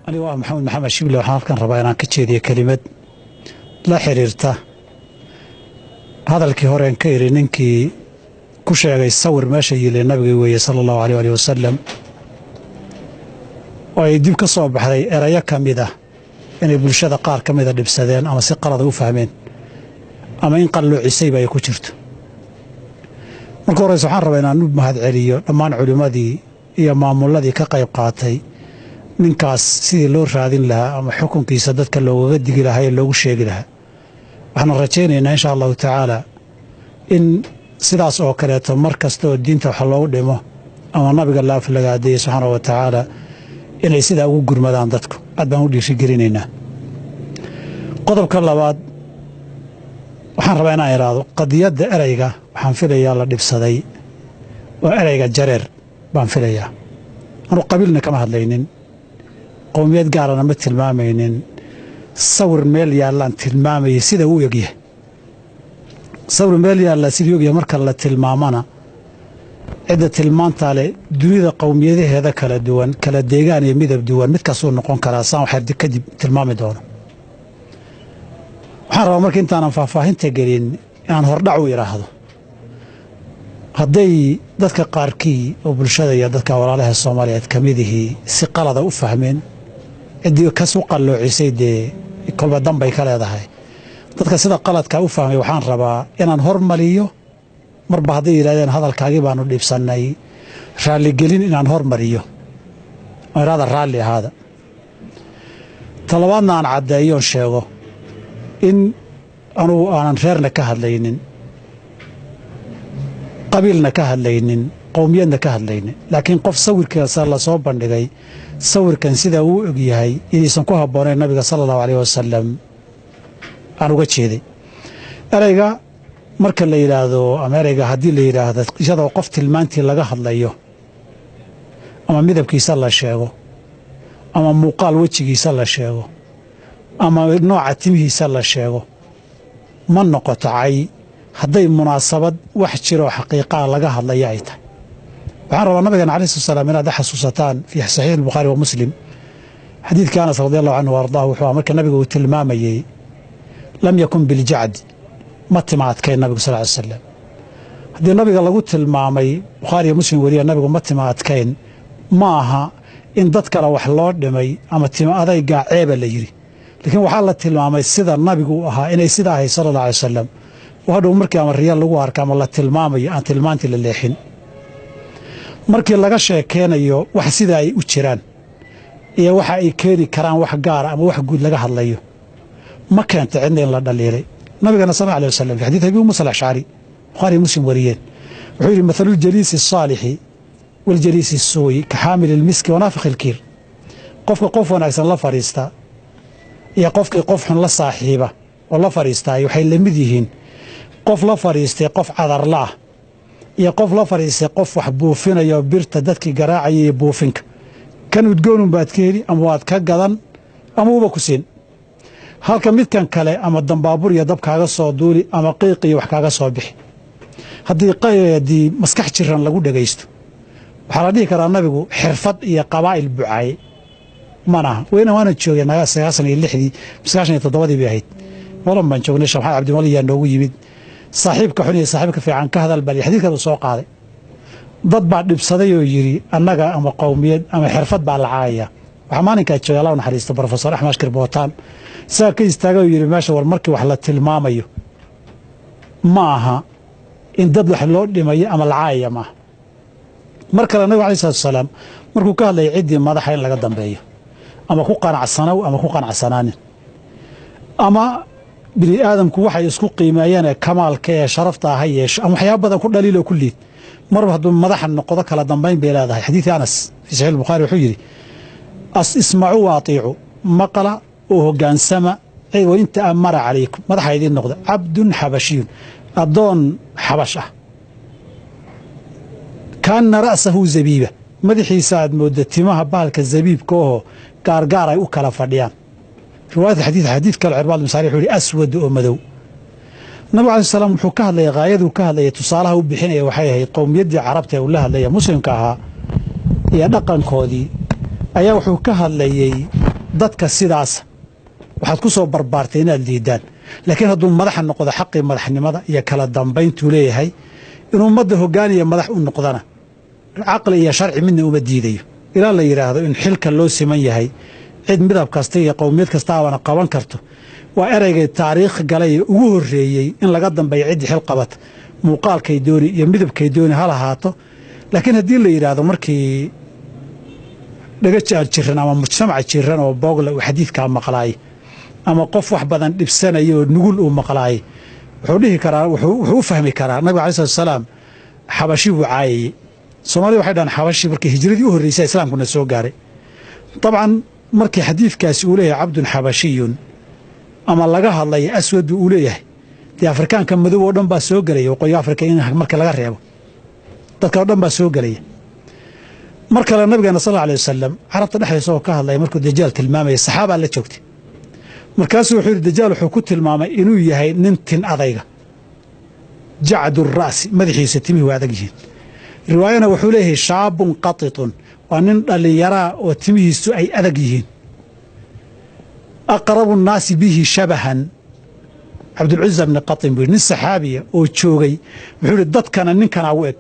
Anigu ah Maxamed Maxamed Shible, waxaan halkan rabaa inaan ka jeediyo kelimad la xiriirta hadalkii horeen ka iri ninkii ku sheegay sawir meesha yiilay nabiga weeye sala Allahu aleyh alih wasalam, oo ay dib ka soo baxday erayo ka mid ah inay bulshada qaar ka mida dhibsadeen ama si qalada u fahmeen ama in qalloocisayba ay ku jirto. Marka horeyse, waxaan rabaa inaan u mahad celiyo dhammaan culimmadii iyo maamulladii ka qayb qaatay ninkaas sidii loo raadin lahaa ama xukunkiisa dadka loogaga digi lahaa ee loogu sheegi lahaa. Waxaana rajaynaynaa, insha Allahu tacaala, in sidaas oo kaleeto mar kasta oo diinta wax loogu dhimo ama nabiga la aflagaadeeyey subxaana wa tacaala inay sidaa ugu gurmadaan dadku. Aad baan u dhiirigelinaynaa. Qodobka labaad, waxaan rabaa inaan idhaahdo qadiyadda ereyga waxaan filayaa la dhibsaday oo ereyga jareer baan filayaa. Anu qabiilna kama hadlaynin, qowmiyad gaarana ma tilmaamaynin. Sawir meel yaallaan tilmaamayay sida uu egyahay. Sawir meel yaalla siduu egyahay marka la tilmaamana, cidda tilmaantaa leh dunida qowmiyadaheeda kala duwan, kala deegaan iyo midab duwan, mid kastuu noqon karaa saan waxaa kadib tilmaami doono. Waxaan rabaa marka intaanan faahfaahinta gelin inaan hordhac u idhaahdo, hadday dadka qaarkii oo bulshada iyo dadka walaalaha Soomaaliyeed ka midihii si qalada u fahmeen, ciddii kas u qalloocisay dee kolba danbay ka leedahay. Dadka sida qaladka u fahmay waxaan rabaa inaan hormariyo, marba hadday yidhahdeen hadalkaagii baanu dhibsannay, raalligelin inaan hormariyo oo idhahda raalli ahaada. Talabaadna aan caddeeyoon sheego in anugu aanan reerna ka hadlaynin, qabiilna ka hadlaynin, qowmiyadna ka hadlaynin, laakiin qof sawirkiisa la soo bandhigay, sawirkan sida uu og yahay inaysan ku habboonayn nabiga sala Allahu aleyh wasalam aan uga jeeday. Ereyga marka la yidhaahdo ama ereyga haddii la yidhaahdo iyadoo qof tilmaantii laga hadlayo, ama midabkiisa la sheego, ama muuqaal wejigiisa la sheego, ama nooca timihiisa la sheego, ma noqoto cay hadday munaasabad wax jiroo xaqiiqaa laga hadlaya ay tahay. Waxaan rabaa nabigeena alayh slat salaam inaad xasuusataan fii Saxiix Albukhaari wa Muslim xadiidkii Anas radi Allahu canhu wa ardaahu. Wuxuu ah marka nabiga uu tilmaamayey, lam yakun biljacdi, ma tima adkayn nabigu sal ly slam. Haddii nabiga lagu tilmaamay, Bukhaari iyo Muslim weriya, nabigu ma tima adkayn, ma aha in dad kale wax loo dhimay ama tima adaygaa ceeba la yidhi, laakiin waxaa la tilmaamay sida nabigu u ahaa inay sidaa ahay sala Allah alay wasalam, oo hadhow markii ama riya lagu arka ama la tilmaamayo aan tilmaantii la leexin. Markii laga sheekeynayo wax sida ay u jiraan iyo waxa ay keeni karaan, wax gaara ama wax guud laga hadlayo, ma keento cidna in la dhaliilay. Nabigana sal alay wasalam fi xadiid Abi Musa Alashcari, Bukhaari Muslim wariyeen, wuxuu yidhi: mathalu ljaliisi asaalixi waljaliisi asuu'i ka xaamili ilmiski wanaafikhi ilkiir. Qofka qof wanaagsan la fadhiista iyo qofkii qof xun la saaxiiba oo la fadhiistaay waxay la mid yihiin qof la fadhiistay qof cadarla ah iyo qof la fadhiistay qof wax buufinayo, birta dadkii garaacaya iyo buufinka. Kan udgoonun baad ka heli ama waad ka gadan ama uba ku siin, halka midkan kale ama dambaabur iyo dab kaaga soo duuli ama qiiq iyo wax kaaga soo bixi. Haddii maskax jiran lagu dhegaysto, waxaa la dhihi karaa nabigu xirfad iyo qabaa'il bucaaye mana aha. Weyna waana joogay 96-dii, 97-dii bay ahayd. Molan baan joognay, Sheekh Maxamed Cabdimali yaa noogu yimid. Saaxiibka xun iyo saaxiibka fiican ka hadal bal xadiidkan uu soo qaaday. Dad baa dhibsaday oo yidhi annaga ama qowmiyad ama xirfad baa la caayaya. Waxaa maalinkaa joogay, Allah u naxariisto, Profesor Axmed Ashkir Bootaan. Isagaa ka istaagay oo yidhi meesha, war markii wax la tilmaamayo ma aha in dad wax loo dhimayo ama la caayaya maaha. Mar kale nabigu alai salatu wasalaam markuu ka hadlayay ciddii madaxa in laga dambeeyo, ama ku qanacsanow ama ku qanacsanaanin, ama bini aadamku waxay isku qiimeeyeen ee kamaalka ee sharafta ha yeesho, ama waxyaaba badan ku dhaliiloo ku liid, marba hadduu madaxa noqdo kala dambayn bay leedahay. Xadiidii Anas fii Saxiix Albukhaari wuxuu yidhi: ismacuu wa atiicu, maqla oo hoggaansama, wain ta'amara calaykum, madaxa idiin noqda, cabdun xabashiyun, addoon xabash ah, kaana ra'sahu zabiiba, madaxiisa aad moodda timaha bahalka zabiibka oo gaargaar ay u kala fadhiyaan. Riwaayat xadiid, xadiid kale, Cirbaad bin Saari wuxuu yihi aswad oo madow. Nabigu alayh salaam wuxuu ka hadlayay, gaayaduu ka hadlayay, tusaalaha u bixinaya waxay ahayd qowmiyaddii carabta ee uu la hadlaya muslimka ahaa iyo dhaqankoodii ayaa wuxuu ka hadlayey. Dadka sidaas waxaad ku soo barbaartay inaad liidaan, laakiin hadduu madaxa noqdo xaqii madaxnimada iyo kala dambayntuu leeyahay inuu ummadda hoggaan iyo madax u noqdana caqli iyo sharci midna uma diidayo, ilaa la yidhaahdo in xilka loo siman yahay, cid midab kasta iyo qowmiyad kastaabana qaban karto. Waa ereygay taariikh galay ee ugu horreeyey in laga dambeeya ciddii xil qabata, muuqaalkay dooni iyo midabkay dooni ha lahaato. Laakiin haddii la yidhaahdo markii dhaga jiran ama mujtamac jiran oo boogle uu xadiidkaa maqlaay ama qof wax badan dhibsanaya oo nugul uu maqlaay, wuxuu dhihi karaa, wuxuu u fahmi karaa nabiga alai salatu salaam xabashi buu caayayey. Soomaalida waxay dhahaan xabashi markii hijradii u horreysay islaamkuna soo gaaray. Dabcan markii xadiidkaasi uu leeyahay cabdun xabashiyun ama laga hadlaya aswadu uu leeyahay, dee afrikaanka madow oo dhan baa soo gelaya, waqooyiga Afrika in marka laga reebo dadka o dhan baa soo gelaya. Mar kale nabigeena sal alla alay wasalam carabta dhexdiisa oo ka hadlaya markuu dajaal tilmaamaya, saxaabaa la joogtay, markaasuu wuxuu yidhi dajaal wuxuu ku tilmaamay inuu yahay nin tin adayga, jacdu ra'si, madaxiisa timihii waa adag yihiin. Riwaayana wuxuu leeyahay shaabun qatitun, waa nin dhallinyaraa oo timihiisu ay adag yihiin. Aqrabu nnaasi bihi shabahan Cabdulcuza bni Qatin buu yidhi, nin saxaabiya oo joogay wuxuu yidhi dadkana ninkanaa u eg,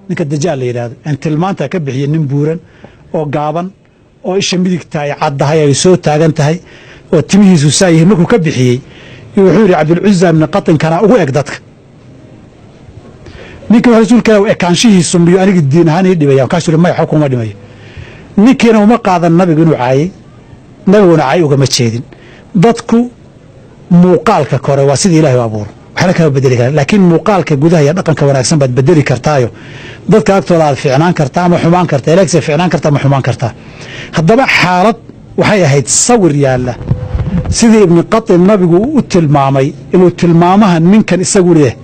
ninka dajaal la yidhahdo en tilmaantaa ka bixiya, nin buuran oo gaaban oo isha midigta ay caddahay ay soo taagan tahay oo timihiisu saa yihiin. Markuu ka bixiyey wuxuu yidhi Cabdulcuza bni Qatinkanaa ugu eg dadka. Ninka rasuulka ekaanshihiisu miyuu aniga diin ahaan ii dhibaya? Markaasuu yidhi maya, waxba kuma dhimayo. Ninkiina uma qaadan nabigu inuu caayay, nabiguna caay ugama jeedin. Dadku muuqaalka kore waa sidii Ilahi u abuuro, waxna kama bedeli kara, laakiin muuqaalka gudaha iyo dhaqanka wanaagsan baad bedeli kartaayo dadka agtooda aad fiicnaan kartaa ama xumaan kartaa, ilaagsa fiicnaan kartaa ama xumaan kartaa. Haddaba xaalad waxay ahayd sawir yaalla sidii Ibni Qatin nabigu u tilmaamay inuu tilmaamaha ninkan isagu leeyahay,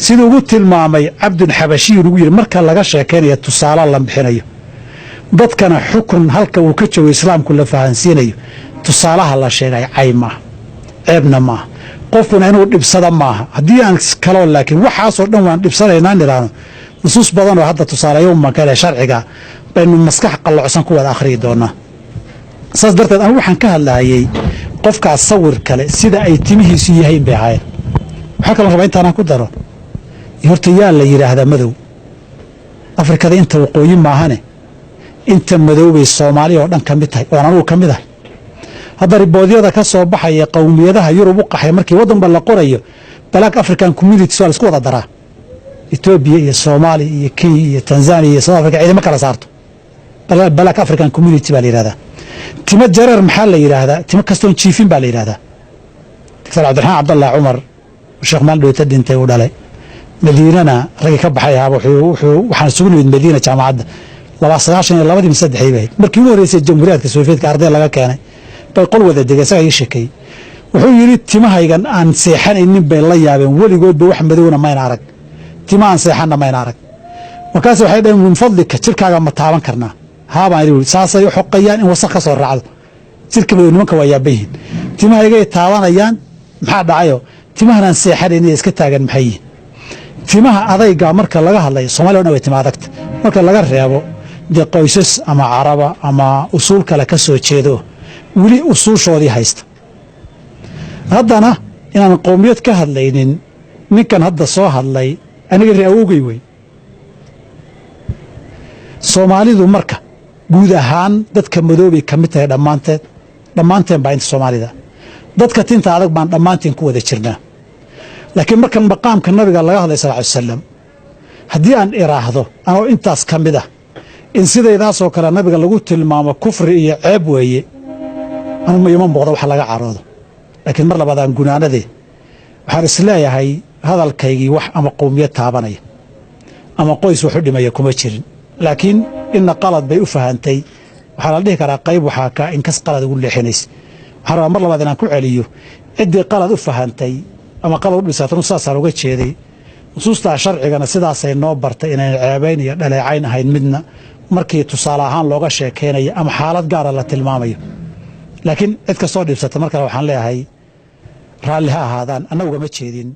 siduu ugu tilmaamay cabdun xabashiyun ugu yidhi. Marka laga sheekaynaya tusaala la bixinayo, dadkana xukun halka uu ka joogo islaamku la fahansiinayo, tusaalaha la sheegay cay maaha, ceebna maaha, qofkuna inuu dhibsada maaha. Haddii aan kaloo laakiin waxaasoo dhan waan dhibsanaynaa nidhaahno, nusuus badan oo hadda tusaalayo kale sharciga baynu maskax qallocsan ku wada akhriyi doonaa. Saas darteed anigu waxaan ka hadlahayey qofkaas sawir kale sida ay timihiisu yahayn bay ahaayeen. Waxaa kaloo rabaa intaanaan ku daro, horta yaa la yidhaahdaa madow? Afrikada inta waqooyi maahane inta madow bay Soomaaliya oo dhan ka mid tahay, oon anugu ka mid ahay. Hadda riboodyada ka soo baxaya qowmiyadaha Yurub u qaxay markii waddanba la qorayo, Black African Communities waa la isku wada daraa, Etoobiya iyo Soomaaliya iyo Kenya iyo Tanzania iyo South Africa ciidamo kala saarto, Black African Community baa la yidhahdaa. Timo jareer maxaa la yidhaahdaa? Timo kastoon jiifin baa la yidhahdaa. Doctor Cabdiraxmaan Cabdallah Cumar, sheekh maaldhowta dhintay uu dhalay, Madiinana raggii ka baxay ahaaba, waxaan isugu nimid Madiina jaamacadda 92-dii mise 3-dii bay ahayd. Markii ugu horreysay jamhuuriyaadka Sofiyeetka arday laga keenay bay qol wada degay. Isagaa ii sheekeeyey, wuxuu yidhi timahaygan aan seexanaynin bay la yaabeen, weligoodba wax madowna mayna arag, tima aan seexanna mayna arag. Markaas waxay dhaheen min fadlika jirkaaga ma taaban karnaa? Haabaan idhi. Saasay u xoqayaan in wasaq ka soo raacdo jirka madow, nimanka waa yaaban yihiin, timahaygay taabanayaan, maxaa dhacayo timahan aan seexanaynin iska taagan maxay yihiin? Timaha adayga marka laga hadlayo Somalia o dhan way tima adagta, marka laga reebo dee qoysas ama caraba ama usuul kale ka soo jeedo weli usuushoodii haysta. Haddana inaan qowmiyad ka hadlaynin, ninkan hadda soo hadlay aniga ree awowgay wey. Soomaalidu marka guud ahaan dadka madoobay ka mid tahay dhammaanteed, dhammaanteen baa inta Soomaalida dadka tinta adag baan dhammaanteen ku wada jirnaa. Laakiin marka maqaamka nabiga laga hadlay sal ly salam, haddii aan iraahdo anoo intaas ka mid ah in sidaydaasoo kale nabiga lagu tilmaamo kufri iyo ceeb weeye, anuma ima muuqda wax laga caroodo. Laakiin mar labaad aan gunaanadee waxaan isleeyahay hadalkaygii wax ama qowmiyad taabanaya ama qoys wax u dhimaya kuma jirin, laakiin inna qalad bay u fahantay. Waxaa la dhihi karaa qayb waxaa ka inkas qalad ugu leexinaysa. Waxaan rabaa mar labaad inaan ku celiyo ciddii qalad u fahantay ama qalad u dhisatan, saasaan uga jeeday. Nusuustaa sharcigana sidaasay noo bartay inayn ceebayn iyo dhaleecayn ahayn midna markii tusaale ahaan looga sheekaynayo ama xaalad gaara la tilmaamayo. Laakiin cid kastoo dhibsata mar kale waxaan leeyahay raalli ha ahaadaan, anna ugama jeedin.